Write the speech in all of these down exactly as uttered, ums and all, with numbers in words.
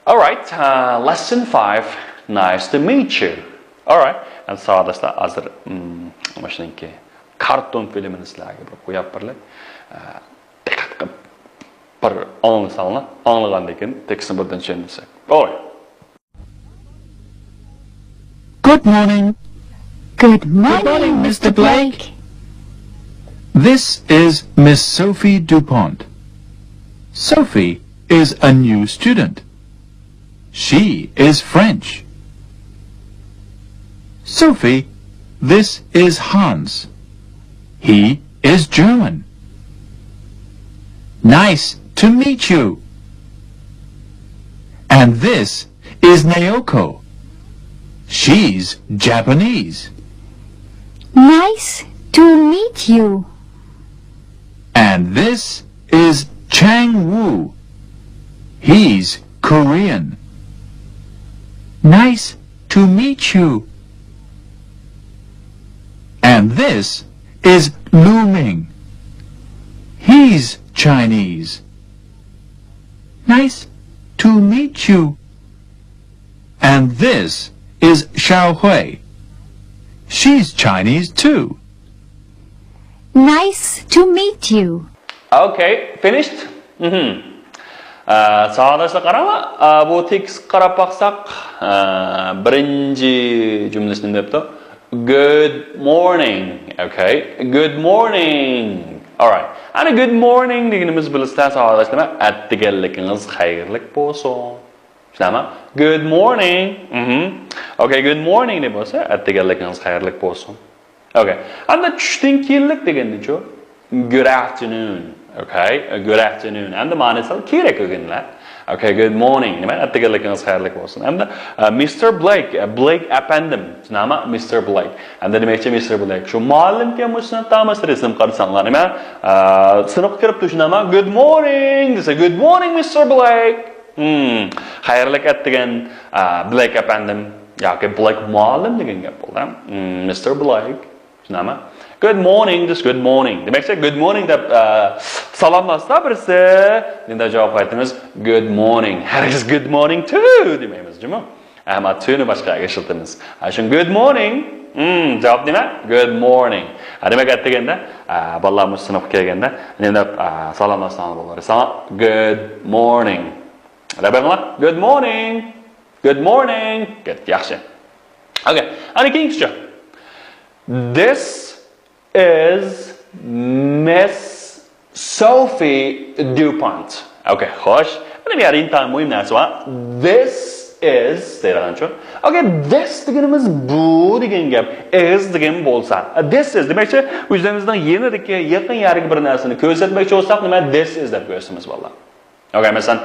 All right, uh, lesson five. Nice to meet you. All right. ئەمدى ساۋاقداشلار، ھازىر، مم، مۇشۇنىڭكى كارتون فىلىمىنى سىلەرگە بىر قويۇپ بېرىلى. ئە، دىققەت قىلىپ بىر ئاڭلىساڭلار، ئاڭلىغاندىن كېيىن تېكىستنى بىردىن چۈشەندۈرسەك. All right. Good morning. Good morning, Mister Blake. This is Miss Sophie DuPont. Sophie is a new student. She is French. Sophie, this is Hans. He is German. Nice to meet you. And this is Naoko. She's Japanese. Nice to meet you. And this is Chang Wu. He's Korean. Nice to meet you. And this is Lu Ming. He's Chinese. Nice to meet you. And this is Xiao Hui. She's Chinese too. Nice to meet you. Okay, finished. Mhm. ئە، ساۋاقداشلار، قاراڭلار. ئە، بۇ تېكىستكە قاراپ باقساق، ئە، بىرىنچى جۈملىسى نېمە دەپتۇ؟ Good morning. Okay. Good morning. All right. ئەنە good morning دېگىنىمىز، بىلىسىلەر، ساۋاقداشلار، ئەتىگەنلىكىڭىز خەيرلىك بولسۇن. شۇنداقمۇ؟ Good morning. Mhm. Okay, good morning دەپ بولسا، ئەتىگەنلىكىڭىز خەيرلىك بولسۇن. Okay. ئەمدى چۈشتىن كېيىنلىك دېگەندىچۇ؟ Good afternoon. Okay. Good afternoon. ئەمدى مانىسى كېيىنرەك ئۆگىنىلە. Okay, good morning. نېمە؟ ئەتىگەنلىكىڭىز خەيرلىك بولسۇن. ئەمدى، ئە، مىستېر بلېيك، ئە، بلېيك ئەپەندىم. شۇنداقمۇ؟ مىستېر بلېيك. ئەمدى دېمەكچى مىستېر بلېيك. شۇ مۇئەللىمكەن مۇشۇ سىنىپتا، مانا رەسىمگە قارىساڭلار. نېمە؟ ئە، سىنىپقا كىرىپتۇ، شۇنداقمۇ؟ Good morning دېسە، good morning, Mister Blake. Hmm. خەيرلىك ئەتىگەن، ئە، بلېيك ئەپەندىم. ياكى بلېيك مۇئەللىم دېگەن گەپ بولدى. Hmm, مىستېر بلېيك. شۇنداقمۇ؟ Good morning، just good morning. دېمەكچى، good morning دەپ، ئە، سالاملاشسا بىرسى، نېمە جاۋاب قايتىمىز؟ Good morning. ھەرگىز good morning too دېمەيمىز، جۇمۇ. ئەمما too نى باشقا يەرگە ئىشلىتىمىز. ھە، شۇ good morning. Hmm، جاۋاب نېمە؟ Good morning. ھە، دېمەك، ئەتىگەندە، ئە، بالىلار مۇشۇ سىنىپقا كەلگەندە، نېمە دەپ، ئە، سالاملاشساڭلار بولىدۇ. ساڭا good morning. دەپ بېقىڭلار. Good morning. Good morning. Good، ياخشى. Okay، ئەنە كېيىنكىسىچۇ؟ This is Miss Sophie DuPont. Okay، خوش. ئەنە بۇ يەردە ئىنتايىن مۇھىم نەرسە بار. This is دەيدىغانچۇ؟ Okay، this دېگىنىمىز بۇ دېگەن گەپ. Is دېگەن بولسا. This is دېمەكچى، ئۆزىمىزنىڭ يېنىدىكى، يېقىن يەردىكى بىر نەرسىنى كۆرسەتمەكچى بولساق، نېمە؟ This is دەپ كۆرسىتىمىز، بالىلار. Okay، مەسىلەن،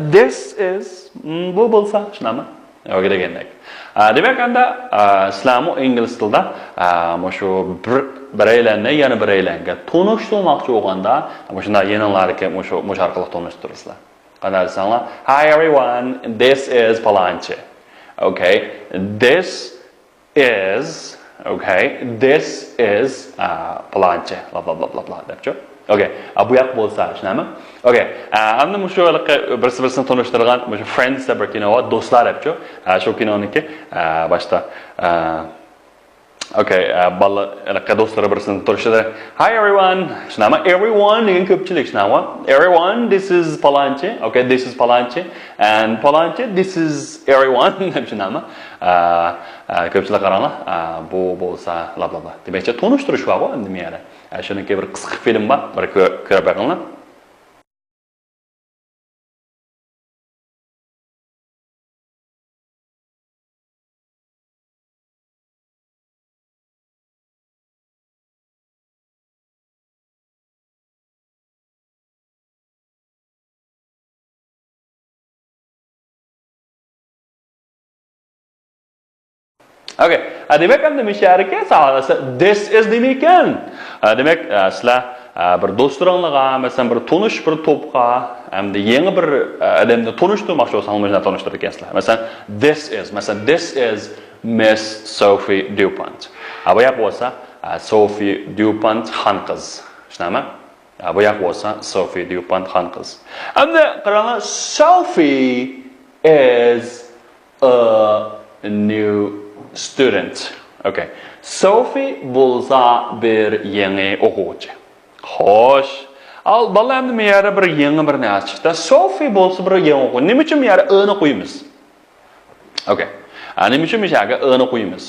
this is، hmm، بۇ بولسا، شۇنداقمۇ؟ Okay، دېگەندەك. ئە، دېمەك، ئەمدى، ئە، سىلەرمۇ ئىنگلىز تىلىدا، ئە، مۇشۇ بىر، بىرەيلەننى يەنە بىرەيلەنگە تونۇشتۇرماقچى بولغاندا، مۇشۇنداق يېنىڭلاردىكى مۇشۇ، مۇشۇ ئارقىلىق تونۇشتۇرىسىلەر. قانداق دېسەڭلار، Hi everyone, this is پالانچى. Okay، this is، okay، this is، ئە، پالانچى، بلا، بلا، بلا، بلا، بلا دەپچۇ. Okay، ئە، بۇ ياق بولسا، شۇنداقمۇ؟ Okay، ئە، ئەمدى مۇشۇ ھېلىقى بىرسى-بىرسىنى تونۇشتۇرغان مۇشۇ Friends دەپ بىر كىنو بار، دوستلار دەپچۇ. ئە، شۇ كىنونىڭكى، ئە، باشتا، ئە، okay، ئە، بالا، ھېلىقى دوستلىرى بىرسىنى تونۇشتۇرىدۇ. Hi everyone، شۇنداقمۇ؟ Everyone دېگەن كۆپچىلىك، شۇنداقمۇ؟ Everyone, this is پالانچى. Okay، this is پالانچى. And پالانچى، this is everyone دەپ، شۇنداقمۇ؟ ئە، ئە، كۆپچىلىك قاراڭلار، ئە، بۇ بولسا، بلا، بلا، بلا. دېمەكچى، تونۇشتۇرۇش بارغۇ ئەمدى مۇ يەردە. ئە، شۇنىڭكى بىر قىسقا فىلىم بار، بىر كۆ-، كۆرۈپ بېقىڭلار. Okay. ئە، دېمەك، ئەمدى مۇشۇ يەردىكى ساۋاقداشلار، this is نېمە ئىكەن؟ ئە، دېمەك، ئە، سىلەر، ئە، بىر دوستلىرىڭلارغا، مەسىلەن، بىر تونۇش بىر توپقا، ئەمدى يېڭى بىر، ئە، ئادەمنى تونۇشتۇرماقچى بولساڭلار، مۇشۇنداق تونۇشتۇرىدىكەنسىلەر. مەسىلەن، this is، مەسىلەن، this is Miss Sophie DuPont. ئە، بۇ ياق بولسا، ئە، سوفى ديۇپونت خانقىز. شۇنداقمۇ؟ ئە، بۇ ياق بولسا سوفى ديۇپونت خانقىز. ئەمدى قاراڭلار، سوفى is a new student. Okay. Sophie بولسا بىر يېڭى ئوقۇغۇچى. خوش. ئال، بالىلار، ئەمدى مۇ يەردە بىر يېڭى بىر نەرسە چىقتى. Sophie بولسا بىر يېڭى ئوقۇغۇچى. نېمە ئۈچۈن مۇ يەردە ئىنى قويىمىز؟ Okay. ھە، نېمە ئۈچۈن مۇشۇ يەرگە ئىنى قويىمىز؟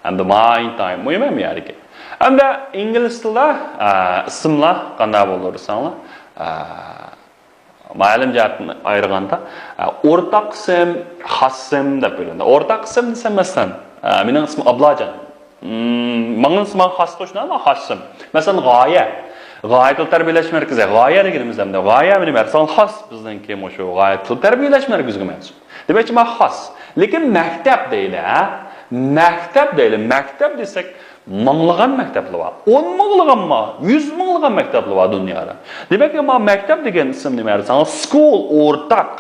ئەمدى my time مۇھىم ئەمدى يەردىكى. ئەمدى ئىنگلىز تىلىدا، ئە، ئىسىملار قانداق بولىدۇ دېسەڭلار، ئە، مەلۇم جەھەتتىن ئايرىغاندا، ئە، ئورتاق ئىسىم، خاس ئىسىم دەپ بۆلۈنىدۇ. ئورتاق ئىسىم دېسەم، مەسىلەن، ئە، مېنىڭ ئىسمىم ئابلاجان. مم، ماڭا، ماڭا خاس قوشۇلىدۇ، خاس ئىسىم. مەسىلەن، غايە. غايە تىل تەربىيەلەش مەركىزى. غايە دېگىنىمىز ئەمدى غايە مېنىڭ مەسىلەن خاس بىزنىڭكى مۇشۇ غايە تىل تەربىيەلەش مەركىزىگە مەنسۇپ. دېمەكچى، مانا خاس. لېكىن مەكتەپ دەيلى، ھە؟ مەكتەپ دەيلى. مەكتەپ دېسەك، مىڭلىغان مەكتەپلەر بار. ئون مىڭلىغان بار، يۈز مىڭلىغان مەكتەپلەر بار دۇنيادا. دېمەك، مانا مەكتەپ دېگەن ئىسىم نېمە دېسەڭلار، school، ئورتاق.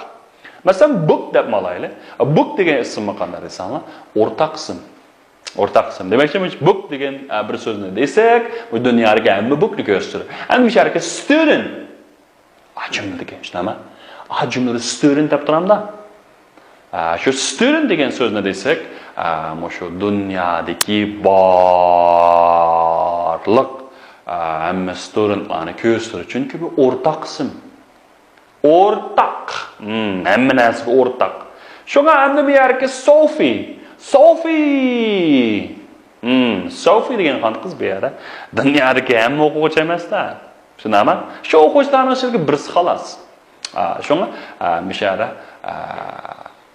مەسىلەن، book دەپ ئالايلى. Book دېگەن ئىسىممۇ قانداق دېسەڭلار، ئورتاق ئىسىم. ئورتاق ئىسىم. دېمەكچى، book دېگەن، ئە، بىر سۆزنى دېسەك، بۇ دۇنيادىكى ھەممە bookنى كۆرسىتىدۇ. ئەمدى مۇشۇ يەردىكى student. ئا جۈملىدىكى، شۇنداقمۇ؟ ئا جۈملىدە student دەپ تۇرامدا. ئە، شۇ student دېگەن سۆزنى دېسەك، ئە، مۇشۇ دۇنيادىكى بارلىق، ئە، ھەممە studentلارنى كۆرسىتىدۇ. چۈنكى بۇ ئورتاق ئىسىم. ئورتاق. مم، ھەممە نەرسىگە ئورتاق. شۇڭا ئەمدى بۇ يەردىكى Sophie. Sophie. مم، Sophie دېگەن قانداق قىز بۇ يەردە؟ دۇنيادىكى ھەممە ئوقۇغۇچى ئەمەس-دە. شۇنداقمۇ؟ شۇ ئوقۇغۇچىلارنىڭ ئىچىدىكى بىرسى خالاس. ئا، شۇڭا، ئا، مۇشۇ يەردە، ئا،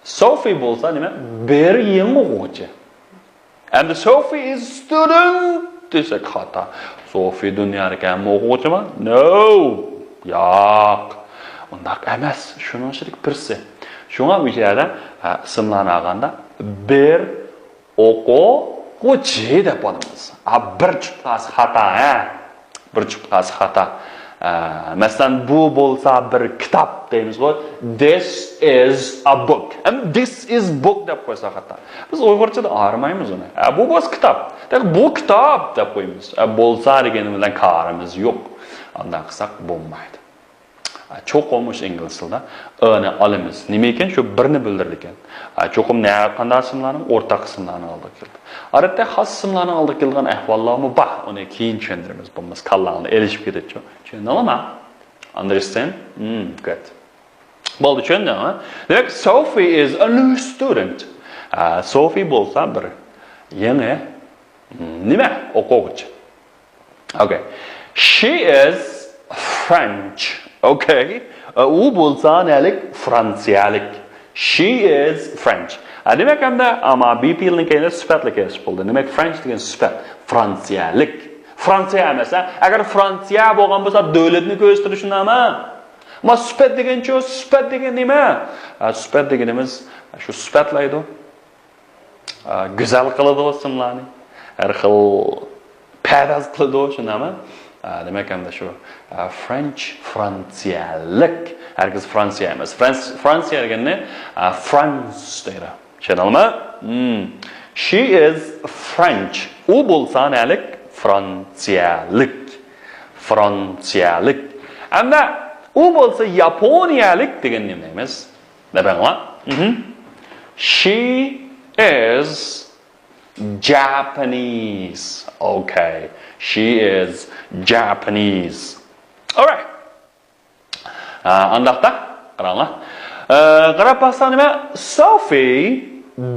Sophie بولسا نېمە؟ بىر يېڭى ئوقۇغۇچى. ئەمدى Sophie is student دېسەك خاتا. Sophie دۇنيادىكى ھەممە ئوقۇغۇچىمۇ؟ No. ياق. ئۇنداق ئەمەس. شۇنىڭ ئىچىدىكى بىرسى. شۇڭا بۇ يەردە، ھە، ئىسىملارنى ئالغاندا بىر ئوقۇغۇچى دەپ ئالىمىز. ھە، بىر چۇپقاسى خاتا، ھە. بىر چۇپقاسى خاتا. ئە، مەسىلەن، بۇ بولسا بىر كىتاب دەيمىزغۇ. This is a book. ئەمدى this is book دەپ قويسا خاتا. بىز ئۇيغۇرچىدا ئايرىمايمىز ئۇنى. ئە، بۇ بولسا كىتاب. دەپ، بۇ كىتاب دەپ قويىمىز. ئە، بولسا دېگىنى بىلەن كارىمىز يوق. ئانداق قىلساق بولمايدۇ. ئە، چوقۇم مۇشۇ ئىنگلىز تىلىدا ئىنى ئالىمىز. نېمە ئىكەن؟ شۇ بىرنى بىلدۈرىدىكەن. ئە، چوقۇم نە، قانداق ئىسىملارنىڭ؟ ئورتاق ئىسىملارنىڭ ئالدىغا كېلىدۇ. ئادەتتە خاس ئىسىملارنىڭ ئالدىغا كېلىدىغان ئەھۋاللارمۇ بار. ئۇنى كېيىن چۈشەندۈرىمىز. بولمىسا كاللاڭنى ئېلىشىپ كېتىدۇ. چۈشەندىڭلارمۇ؟ Understand? Hmm, good. بولدى، چۈشەندىڭ، ھە؟ دېمەك، Sophie is a new student. ئە، Sophie بولسا بىر يېڭى، م، نېمە؟ ئوقۇغۇچى. Okay. She is French. Okay. ئە، ئۇ بولسا نەلىك؟ فرانسىيەلىك. She is French. ئە، دېمەك، ئەمدى، ئەمما be نىڭ كەينىدە سۈپەتلا كېلىپ بولدى. دېمەك، French دېگەن سۈپەت. فرانسىيەلىك. فرانسىيە ئەمەس، ھە؟ ئەگەر فرانسىيە بولغان بولسا، دۆلەتنى كۆرسىتىدۇ، شۇنداقمۇ؟ ئەمما سۈپەت دېگەنچۇ، سۈپەت دېگەن نېمە؟ ئە، سۈپەت دېگىنىمىز شۇ سۈپەتلەيدۇ. ئە، گۈزەل قىلىدۇ ئىسىملارنى. ھەر خىل پەرداز قىلىدۇ، شۇنداقمۇ؟ ئە، دېمەك، ئەمدى شۇ، ئە، فرانچ، فرانسىيەلىك. ھەرگىز فرانسىيە ئەمەس. فرانس-، فرانسىيە دېگەننى، ئە، فرانس دەيدۇ. چۈشەندىڭلارمۇ؟ Hmm. She is French. ئۇ بولسا نەلىك؟ فرانسىيەلىك. فرانسىيەلىك. ئەمدى ئۇ بولسا ياپونىيەلىك دېگەن نېمە دەيمىز؟ دەپ بېقىڭلار. Mhm. She is Japanese. Okay. She is Japanese. All right. ئە، ئانداقتا، قاراڭلار. ئە، قاراپ باقساق نېمە؟ Sophie,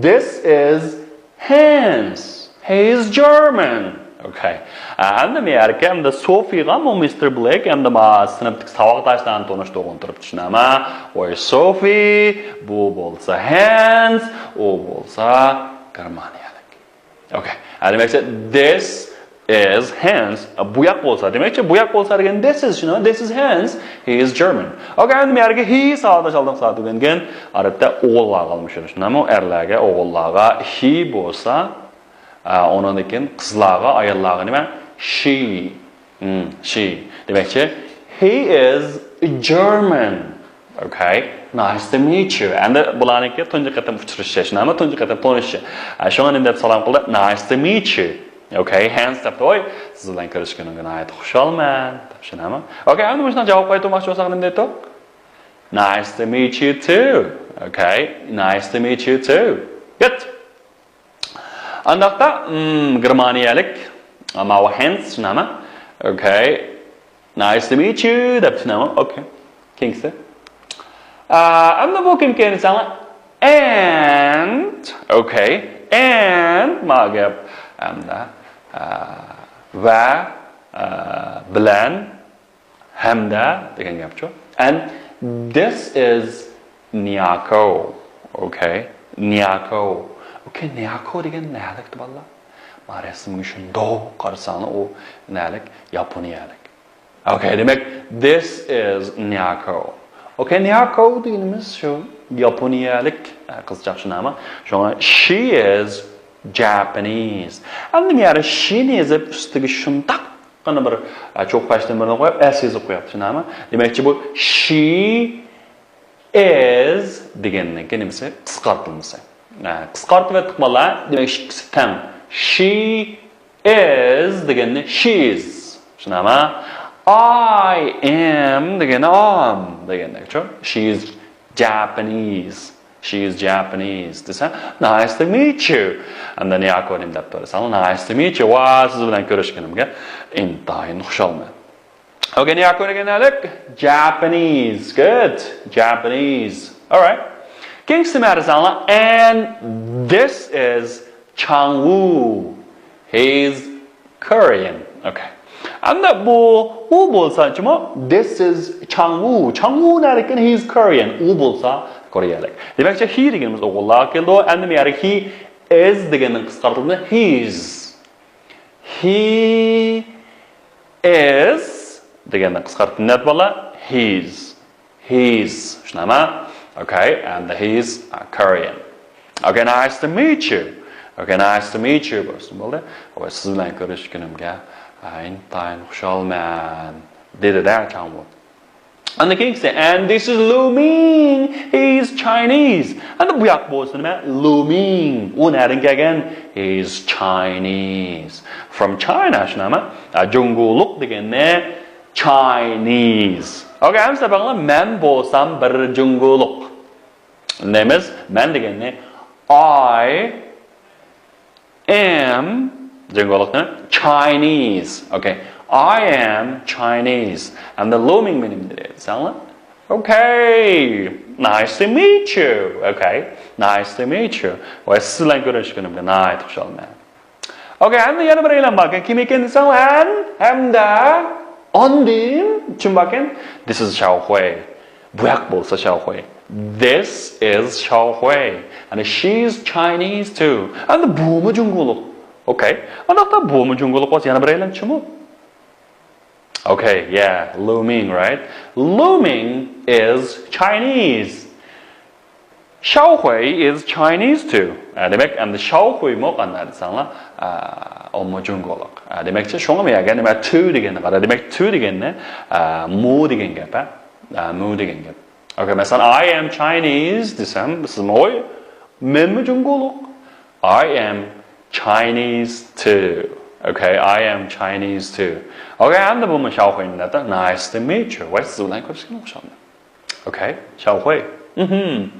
this is Hans. He is German. Okay. ئە، ئەمدى مەيەركە، ئەمدى سوفىيغا مۇ مىستېر بلېك، ئەمدى ما سىنىپتىكى ساۋاقداشلارنى تونۇشتۇرغىلى تۇرۇپتۇ، شۇنداقمۇ؟ ۋاي سوفى، بۇ بولسا ھەنس، ئۇ بولسا گېرمانىيەلىك. Okay. ھە، دېمەكچى، this is Hans. بۇ ياق بولسا، دېمەكچى، بۇ ياق بولسا دېگەن this is، شۇنداق، this is Hans. He is German. Okay، ئەمدى مەيەرگە he ساۋاقداش ئالدىم ساۋاق تۈگەنگەن. ئادەتتە ئوغۇللارغا ئالمىشىدۇ، شۇنداقمۇ؟ ئەرلەرگە، ئوغۇللارغا he بولسا، ئە، ئۇنىڭدىن كېيىن قىزلارغا، ئاياللارغا نېمە؟ She. Hmm, she. دېمەكچى، he is German. Okay. Nice to meet you. ئەمدى بۇلارنىڭكى تۇنجى قېتىم ئۇچرىشىشى، شۇنداقمۇ؟ تۇنجى قېتىم تونۇشۇشى. ئە، شۇڭا نېمە دەپ سالام قىلدى؟ Nice to meet you. Okay. Hans دەپتۇ، ۋاي، سىز بىلەن كۆرۈشكىنىمگە ناھايىتى خۇشالمەن دەپ، شۇنداقمۇ؟ Okay، ئەمدى مۇشۇنىڭ جاۋاب قايتۇرماقچى بولساق نېمە دەيتتۇق؟ Nice to meet you too. Okay, nice to meet you too. Good. ئانداقتا، مم، گېرمانىيەلىك، ماۋۇ ھەنس نېمە؟ Okay. Nice to meet you دەپ نېمە؟ Okay. كېيىنكىسى. ئا، ئەمدى بۇ كىمكەن دېسەڭلار، and، okay. And ما گەپ. ئەمدى، ئا، ۋە، ئا، بىلەن، ھەمدە دېگەن گەپچۇ. And this is Nyako. Okay. Nyako. Okay, Nyako دېگەن نەلىكتى بالىلار؟ ما رەسىمگە شۇنداق قارىساڭلار، ئۇ نەلىك؟ ياپونىيەلىك. Okay, دېمەك، this is Nyako. Okay, Nyako دېگىنىمىز شۇ ياپونىيەلىك، ئە، قىزچاق شۇ نېمە. شۇڭا she is Japanese. ئەمدى مەيەر she نى يېزىپ ئۈستىگە شۇنداق قانا بىر، ئە، چوققا پەشتىن بىرنى قويۇپ، s يېزىپ قويۇپتۇ، شۇنداقمۇ؟ دېمەكچى، بۇ she is دېگەننىڭكى نېمىسى؟ قىسقارتىلمىسى. ئە، قىسقارتىۋەتتۇق بالىلار. دېمەك، ئىككىسى تەڭ. She is دېگەننى she is. شۇنداقمۇ؟ I am دېگەننى am دېگەندەكچۇ. She is Japanese. She is Japanese دېسە، nice to meet you. ئەمدى نىياكو نېمە دەپ تۇرساڭ، nice to meet you. ۋا، سىز بىلەن كۆرۈشكىنىمگە ئىنتايىن خۇشالمەن. Okay, نىياكو دېگەن نەلىك؟ Japanese. Good. Japanese. Alright. كېيىنكىسى مەرزاڭلار. And this is Changwoo. He is Korean. Okay. ئەمدى بۇ، ئۇ بولسا نېمە؟ This is Changwoo. Changwoo نەدىكەن؟ He is Korean. ئۇ بولسا كورېيەلىك. دېمەكچى، he دېگىنىمىز ئوغۇللارغا كېلىدۇ. ئەمدى مەيەر he is دېگەننىڭ قىسقارتىلغىنى his. He is دېگەننى قىسقارتىپ نېمە دەپ بالا؟ His. His. شۇنداقمۇ؟ Okay, and he's a Korean. Okay, nice to meet you. Okay, nice to meet you بولسۇن، بولدى. ۋە سىز بىلەن كۆرۈشكىنىمگە، ئە، ئىنتايىن خۇشالمەن، دېدى-دە چاڭۋۇ. ئاندىن كېيىنكىسى، and this is Lu Ming. He is Chinese. ئەمدى بۇ ياق بولسا نېمە؟ Lu Ming. ئۇ نەدىن كەلگەن؟ He is Chinese. From China، شۇنداقمۇ؟ ئە، جۇڭگولۇق دېگەننى Chinese. Okay، ئەمسە بەڭلار، مەن بولسام بىر جۇڭگولۇق. نېمىز؟ مەن دېگەننى I am جۇڭگولۇقنى Chinese. Okay. I am Chinese. ئەمدى Lu Ming مېنىڭ دېدى دېسەڭلار. Okay. Nice to meet you. Okay. Nice to meet you. ۋە سىز بىلەن كۆرۈشكىنىمگە ناھايىتى خۇشالمەن. Okay، ئەمدى يەنە بىر ئېلان باركەن. كىم ئىكەن دېسەڭ، and، ھەمدە ئاندىن كىم باركەن؟ This is Xiaohui. بۇياق بولسا Xiaohui. This is Xiaohui. And she's Chinese too. ئەمدى بۇمۇ جۇڭگولۇق. Okay. ئانداقتا بۇمۇ جۇڭگولۇق بولسا يەنە بىر ئېلان چىمۇ؟ Okay, yeah, Lu Ming, right? Lu Ming is Chinese. Xiaohui is Chinese too. ئە، دېمەك، ئەمدى شاۋخۇيمۇ قانداق دېسەڭلار، ئە، ئۇمۇ جۇڭگولۇق. ئە، دېمەكچى، شۇڭا مەن يەنە نېمە، too دېگەننى قارا. دېمەك، too دېگەننى، ئە، مۇ دېگەن گەپ، ئە، ئە، مۇ دېگەن گەپ. Okay، مەسىلەن، I am Chinese دېسەم، سىزمۇ، ۋوي، مەنمۇ جۇڭگولۇق. I am Chinese too. Okay, I am Chinese too. Okay، ئەمدى بۇمۇ شاۋخۇينى دەپ، nice to meet you. ۋاي، سىز بىلەن كۆرۈشكىنىمگە خۇشالمەن. Okay، شاۋخۇي. مهم.